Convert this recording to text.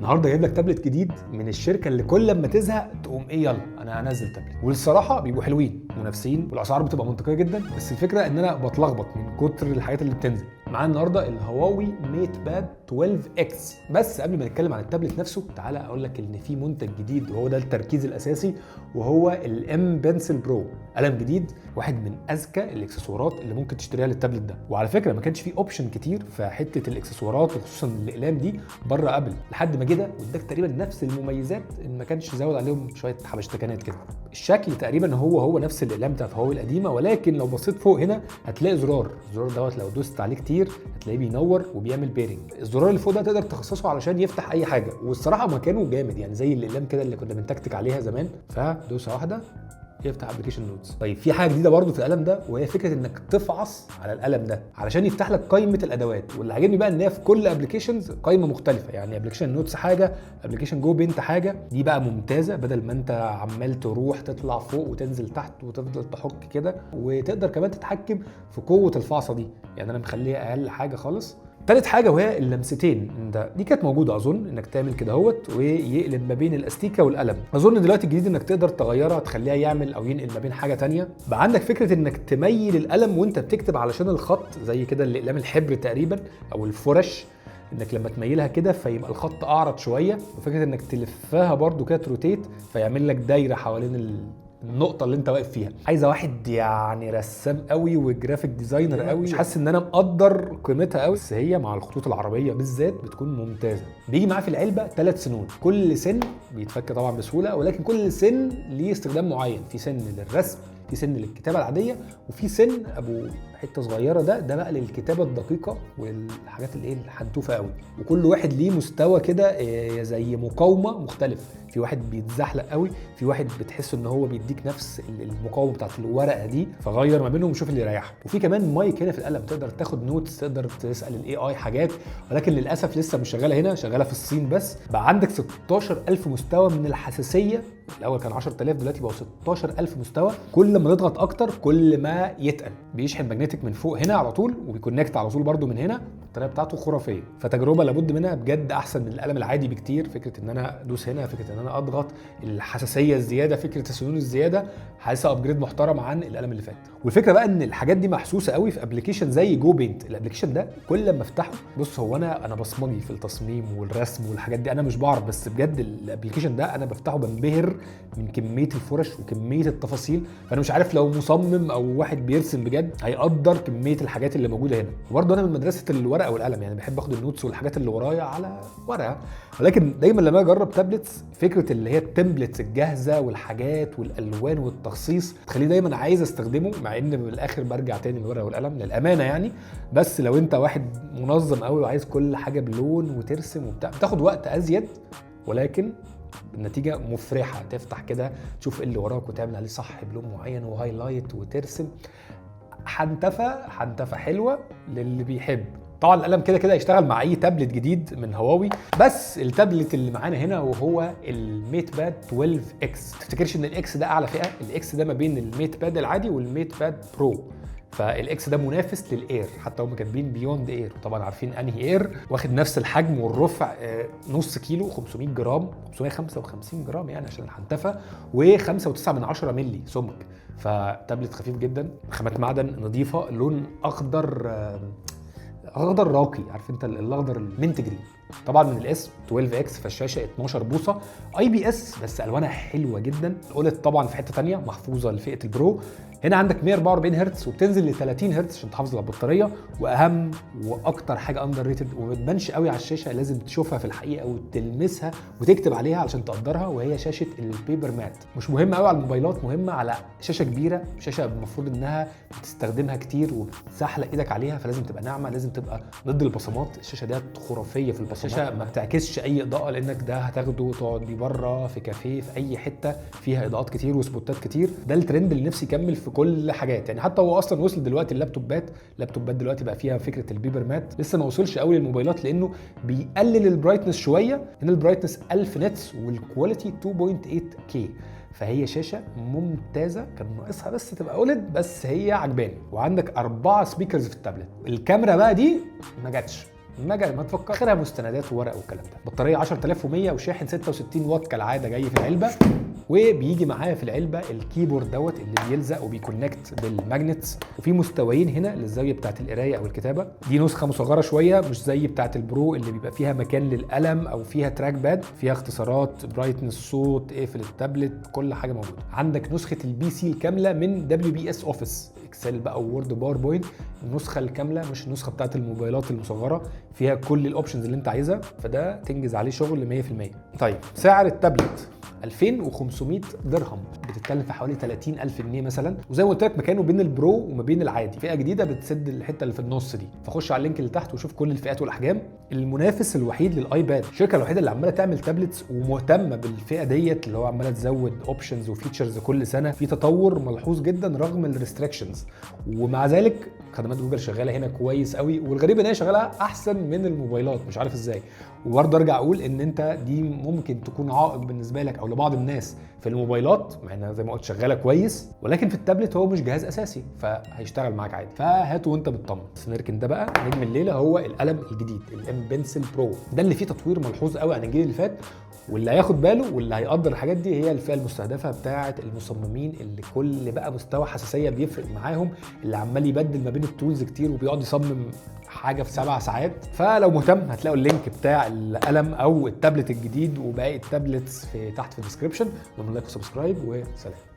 النهارده جايب لك تابلت جديد من الشركة اللي كل لما تزهق تقوم ايه يلا انا هنزل تابلت. والصراحة بيبقوا حلوين منافسين والاسعار بتبقى منطقية جدا، بس الفكرة ان انا بتلخبط من كتر الحاجات اللي بتنزل. معانا النهارده الهواوي MatePad 12 X. بس قبل ما نتكلم عن التابلت نفسه تعالى اقول لك ان في منتج جديد وهو ده التركيز الاساسي، وهو ال M Pencil Pro، قلم جديد، واحد من اذكى الاكسسوارات اللي ممكن تشتريها للتابلت ده. وعلى فكرة ما كانش في option كتير في حتة الاكسسوارات وخصوصا الاقلام دي بره ابل لحد ما جه ده واداك تقريبا نفس المميزات ان ما كانش زود عليهم شوية حبشتكنات كده. الشكل تقريبا هو هو نفس الاقلام بتاعت هواوي القديمه، ولكن لو بصيت فوق هنا هتلاقي زرار، الزرار دوت لو دوست عليه كتير هتلاقيه بينور وبيعمل pairing. الزرار اللي فوق ده تقدر تخصصه علشان يفتح اي حاجه، والصراحة مكانه جامد، يعني زي الاقلام كده اللي كنا بنتكتك عليها زمان، فدوسه واحدة يفتح application notes. طيب في حاجة جديدة برضو في القلم ده، وهي فكرة انك تفعص على القلم ده علشان يفتح لك قائمة الادوات. واللي عاجبني بقى ان هي في كل applications قائمة مختلفه، يعني application notes حاجة، application Go Paint حاجة. دي بقى ممتازة، بدل ما انت عمال تروح تطلع فوق وتنزل تحت وتفضل تحك كده. وتقدر كمان تتحكم في قوة الفعصه دي، يعني انا مخليها اقل حاجة خالص. تالت حاجة وهي اللمستين، انت دي كانت موجودة اظن، انك تعمل كده اهوت ويقلب ما بين الاستيكه والقلم. اظن دلوقتي الجديد انك تقدر تغيرها، تخليها يعمل او ينقل ما بين حاجة تانية. بقى عندك فكرة انك تميل القلم وانت بتكتب علشان الخط، زي كده الاقلام الحبر تقريبا او الفرش، انك لما تميلها كده فيبقى الخط اعرض شوية. وفكره انك تلفها برده كده ت rotate فيعمل لك دايرة حوالين النقطة اللي انت واقف فيها. عايزه واحد يعني رسام قوي و graphic designer قوي، مش حاسس ان انا مقدر قيمتها قوي، بس هي مع الخطوط العربية بالذات بتكون ممتازة. بيجي معاه في العلبة 3 سنون، كل سن بيتفك طبعا بسهولة، ولكن كل سن ليه استخدام معين. في سن للرسم، في سن للكتابة العادية، وفي سن ابو حتة صغيرة ده بقى للكتابة الدقيقة والحاجات اللي ايه الحنتوفه قوي. وكل واحد ليه مستوى كده زي مقاومة مختلف، في واحد بيتزحلق قوي، في واحد بتحس ان هو بيديك نفس المقاومة بتاعت الورقة دي، فغير ما بينهم وشوف اللي يريحك. وفي كمان مايك هنا في القلم، تقدر تاخد notes، تقدر تسال ال AI حاجات، ولكن للاسف لسه مش شغالة هنا، شغالة في الصين بس. بقى عندك 16000 مستوى من الحساسية، الاول كان 10000 دلوقتي بقوا 16000 مستوى. كل ما تضغط اكتر كل ما يتقل. بيشحن magnetic من فوق هنا على طول، وبي connect على طول برده من هنا. البطارية بتاعته خرافية، فتجربه لابد منها بجد، احسن من القلم العادي بكتير. فكرة ان انا ادوس هنا، فكرة ان انا اضغط، الحساسية الزيادة، فكرة السنون الزيادة، حاسسها upgrade محترم عن القلم اللي فات. والفكرة بقى ان الحاجات دي محسوسة قوي في application زي Go Paint. ال application ده كل ما افتحه، بص هو انا بصمجي في التصميم والرسم والحاجات دي، انا مش بعرف، بس بجد ال application ده انا بفتحه بنبهر من كمية الفرش وكمية التفاصيل. فانا مش عارف لو مصمم او واحد بيرسم بجد هيقدر كمية الحاجات اللي موجودة هنا. وبرده انا من مدرسه الورقة والقلم، يعني بحب اخد ال notes والحاجات اللي ورايا على ورقة، ولكن دايما لما اجرب tablets فكرة اللي هي ال templates الجاهزة والحاجات والالوان والتخصيص تخليه دايما عايز استخدمه، مع ان بالاخر برجع تاني للورقه والقلم للامانة يعني. بس لو انت واحد منظم قوي وعايز كل حاجة بلون وترسم وبتاع، بتاخد وقت ازيد، ولكن النتيجة مفرحة. تفتح كده تشوف ايه اللي وراك وتعمل عليه صح بلون معين و highlight وترسم. حنتفه حنتفه حلوة للي بيحب. طبعا القلم كده كده هيشتغل مع اي تابلت جديد من هواوي، بس التابلت اللي معانا هنا وهو ال MatePad 12 X. تفتكرش ان ال X ده اعلى فئة، ال X ده ما بين ال MatePad العادي وال MatePad Pro، فال X ده منافس لل Air، حتى هم كاتبين beyond Air، وطبعا عارفين انهي Air. واخد نفس الحجم والرفع، نص كيلو 500 جرام، 555 جرام يعني عشان الحنتفه، و5.9 من 10 مللي سمك. فتابلت خفيف جدا، خامات معدن نظيفة، لون اخضر، اخضر راقي، عارف انت الاخضر ال mint green. طبعا من الاسم 12 X، فالشاشه 12 بوصه IPS، بس الوانها حلوة جدا. OLED طبعا في حتة ثانية محفوظة لفئة ال Pro. هنا عندك 144 هرتز وبتنزل ل 30 هرتز عشان تحافظ على البطارية. واهم واكتر حاجة underrated وما بتبانش قوي على الشاشة، لازم تشوفها في الحقيقة وتلمسها وتكتب عليها علشان تقدرها، وهي شاشة ال paper matte. مش مهمة قوي على الموبايلات، مهمة على شاشة كبيره، شاشة المفروض انها بتستخدمها كتير وبتزحلق ايدك عليها، فلازم تبقى ناعمة، لازم تبقى ضد البصمات. الشاشة ديت خرافية في البصمات، الشاشة ما بتعكسش اي اضاءه، لانك ده هتاخده تقعد بيه بره في كافيه في اي حتة فيها اضاءات كتير وسبوتات كتير. ده الترند اللي نفسي يكمل في كل حاجات، يعني حتى هو اصلا وصل دلوقتي اللابتوبات، اللابتوبات دلوقتي بقى فيها فكرة ال paper matte، لسه ما وصلش قوي للموبايلات لانه بيقلل ال brightness شوية. هنا ال brightness 1000 nits وال quality 2.8 K، فهي شاشة ممتازة، كان ناقصها بس تبقى OLED، بس هي عجباني. وعندك 4 speakers في التابلت. الكاميرا بقى دي ما جاتش ما تفكر، اخرها مستندات وورق والكلام ده. بطارية 10100 وشاحن 66 واط كالعادة جاي في العلبه، وبيجي معاه في العلبة ال keyboard دوت اللي بيلزق وبي connect بال magnets، وفي مستويين هنا للزاويه بتاعه القراية او الكتابة. دي نسخه مصغرة شوية مش زي بتاعه ال Pro اللي بيبقى فيها مكان للقلم او فيها trackpad، فيها اختصارات، brightness، صوت، اقفل التابلت، كل حاجة موجودة. عندك نسخه ال PC الكاملة من WPS Office، Excel بقى و Word PowerPoint، النسخة الكاملة مش النسخة بتاعه الموبايلات المصغرة، فيها كل ال options اللي انت عايزها، فده تنجز عليه شغل 100%. طيب سعر التابلت 2500 درهم، بتتكلم في حوالي 30000 جنيه مثلا. وزي ما قلت لك مكانه بين ال Pro وما بين العادي، فئة جديدة بتسد الحتة اللي في النص دي. فخش على ال link اللي تحت وشوف كل الفئات والاحجام. المنافس الوحيد لل iPad، الشركة الوحيدة اللي عماله تعمل tablets ومهتمه بالفئه ديت، اللي هو عماله تزود options و features كل سنه، في تطور ملحوظ جدا رغم ال restrictions، ومع ذلك خدمات جوجل شغالة هنا كويس قوي، والغريب ان هي شغالة احسن من الموبايلات، مش عارف ازاي. وبرضه ارجع اقول ان انت دي ممكن تكون عائق بالنسبة لك او لبعض الناس في الموبايلات، مع انها زي ما قلت شغالة كويس، ولكن في التابلت هو مش جهاز اساسي فهيشتغل معاك عادي، فهاته وانت مطمن. بس نركن ده بقى. نجم الليلة هو القلم الجديد ال M Pencil Pro، ده اللي فيه تطوير ملحوظ قوي عن الجيل اللي فات، واللي هياخد باله واللي هيقدر الحاجات دي هي الفئة المستهدفة بتاعه المصممين، اللي كل بقى مستوى حساسية بيفرق معاهم، اللي عمال يبدل ما بين ال tools كتير وبيقعد يصمم حاجة في 7 ساعات. فلو مهتم هتلاقوا ال link بتاع القلم او التابلت الجديد وباقي ال tablets في تحت في ال description. like و subscribe وسلام.